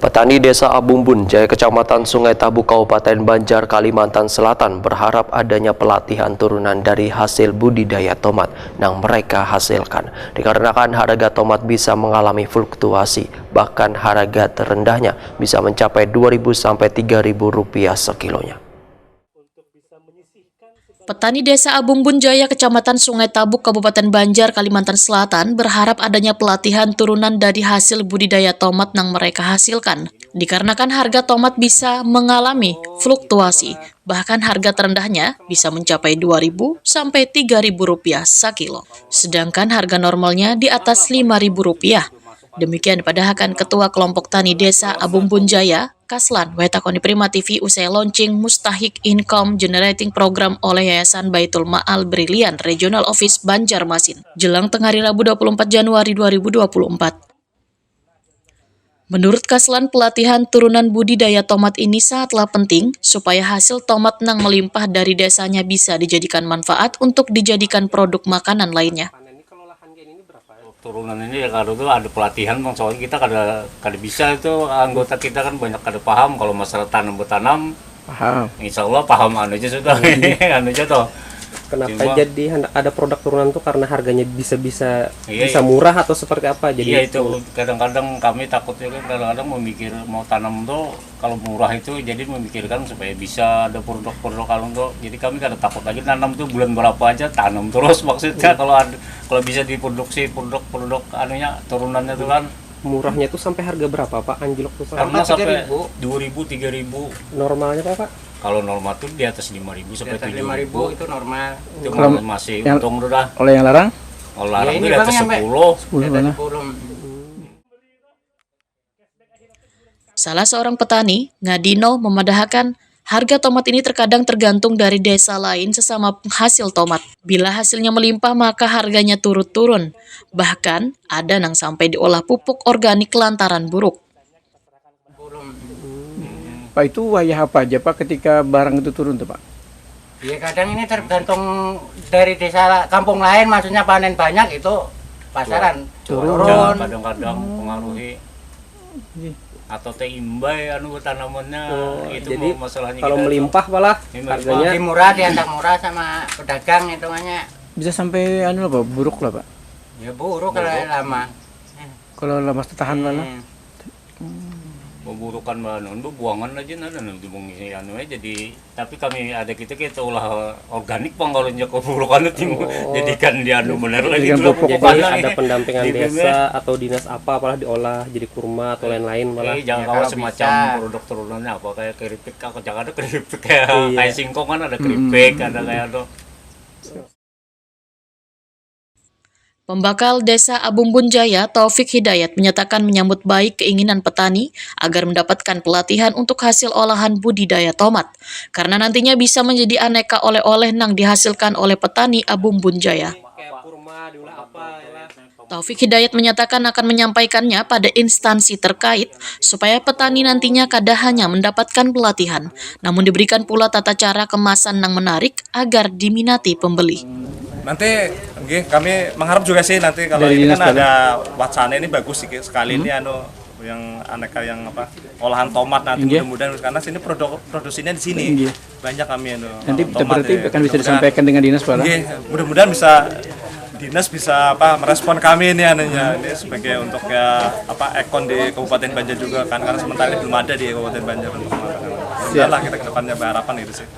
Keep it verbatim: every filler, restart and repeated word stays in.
Petani Desa Abumbun Jaya, Kecamatan Sungai Tabu, Kabupaten Banjar, Kalimantan Selatan, berharap adanya pelatihan turunan dari hasil budidaya tomat nang mereka hasilkan, dikarenakan harga tomat bisa mengalami fluktuasi, bahkan harga terendahnya bisa mencapai dua ribu sampai tiga ribu rupiah sekilonya. Petani Desa Abumbun Jaya, Kecamatan Sungai Tabuk, Kabupaten Banjar, Kalimantan Selatan, berharap adanya pelatihan turunan dari hasil budidaya tomat nang mereka hasilkan, dikarenakan harga tomat bisa mengalami fluktuasi, bahkan harga terendahnya bisa mencapai dua ribu sampai tiga ribu rupiah sakilo, sedangkan harga normalnya di atas lima ribu rupiah. Demikian padahakan Ketua Kelompok Tani Desa Abumbun Jaya, Kaslan, Wetakoni Prima T V, usai launching Mustahik Income Generating Program oleh Yayasan Baitul Ma'al Brilian Regional Office Banjarmasin, jelang tengah hari Rabu dua puluh empat Januari dua ribu dua puluh empat. Menurut Kaslan, pelatihan turunan budidaya tomat ini sangatlah penting supaya hasil tomat nang melimpah dari desanya bisa dijadikan manfaat untuk dijadikan produk makanan lainnya. Turunan ini ya kalau tuh ada pelatihan bang, soalnya kita kada kada bisa itu, anggota kita kan banyak kada paham kalau masalah tanam betanam. Paham. Insya Allah paham anu aja sudah. Anu aja toh. Kenapa Cuma, jadi hendak ada produk turunan tuh, karena harganya bisa bisa iya, bisa iya, murah atau seperti apa? Jadi iya itu, itu kadang-kadang kami takut juga, kadang-kadang memikir mau tanam tuh kalau murah itu, jadi memikirkan supaya bisa ada produk-produk kalau tuh. Jadi kami kada takut lagi tanam tuh, bulan berapa aja tanam terus maksudnya. Hmm. Kalau ada, kalau bisa diproduksi produk-produk anunya turunannya tuh kan. Murahnya tuh sampai harga berapa, Pak? Anjlok tuh, Pak? Karena sampai dua ribu, tiga ribu. Normalnya apa, Pak? Kalau normal tuh di atas lima ribu sampai tujuh ribu. Itu normal. Itu kalau masih yang, untung udah. Kalau yang larang? Kalau larang ya, itu di atas sepuluh. Sepuluh. Salah seorang petani, Ngadino, memadahakan harga tomat ini terkadang tergantung dari desa lain sesama penghasil tomat. Bila hasilnya melimpah, maka harganya turut turun. Bahkan, ada nang sampai diolah pupuk organik lantaran buruk. Pak, itu wayah apa aja, Pak, ketika barang itu turun tuh, Pak? Ya, kadang ini tergantung dari desa kampung lain, maksudnya panen banyak itu pasaran turun. Turun. Kadang-kadang pengaruhi atau teh imbai anu tanamannya. Oh, itu jadi masalahnya kalau kita melimpah itu, malah melimpah. Harganya lebih murah, diantar murah sama pedagang hitungannya. Bisa sampai anu lah, Pak, buruk lah, Pak. Ya buruk kalau lama. Kalau lama tertahan lah. Hmm. Beburukan bahan anu, buangan aja nah, nah, nah, mengisi anu aja di, tapi kami ada kita kita olah organik pang kalau nyak beburukan itu oh. Jadikan di anu benar lagi. Jadi ada pendampingan di, desa atau dinas apa apalah diolah jadi kurma atau lain-lain malah. Eh, jangan ya, kalau semacam bisa. Produk turunannya apa kayak keripik, aku jangan ada keripik kayak iya. Kayak singkong kan ada keripik, hmm. Ada kayak ada. Pembakal Desa Abumbun Jaya, Taufik Hidayat, menyatakan menyambut baik keinginan petani agar mendapatkan pelatihan untuk hasil olahan budidaya tomat, karena nantinya bisa menjadi aneka oleh-oleh nang dihasilkan oleh petani Abumbun Jaya. Taufik Hidayat menyatakan akan menyampaikannya pada instansi terkait supaya petani nantinya kada hanya mendapatkan pelatihan, namun diberikan pula tata cara kemasan nang menarik agar diminati pembeli. Nanti nggih, kami mengharap juga sih nanti kalau dari ini dinas kan ada wacana ini bagus sih sekali hmm. Ini anu yang aneka yang apa olahan tomat nanti mudah-mudahan karena sini produk produksinya di sini. Banyak kami anu. Nanti tomat, berarti ya. Akan bisa disampaikan dengan dinas Pak. Mudah-mudahan bisa dinas bisa apa merespon kami ini anunya ini sebagai untuk ya apa ekon di Kabupaten Banjar juga kan karena sementara ini belum ada di Kabupaten Banjar untuk mengatakan. Mudah-mudahan lah kita kedepannya berharapan gitu sih.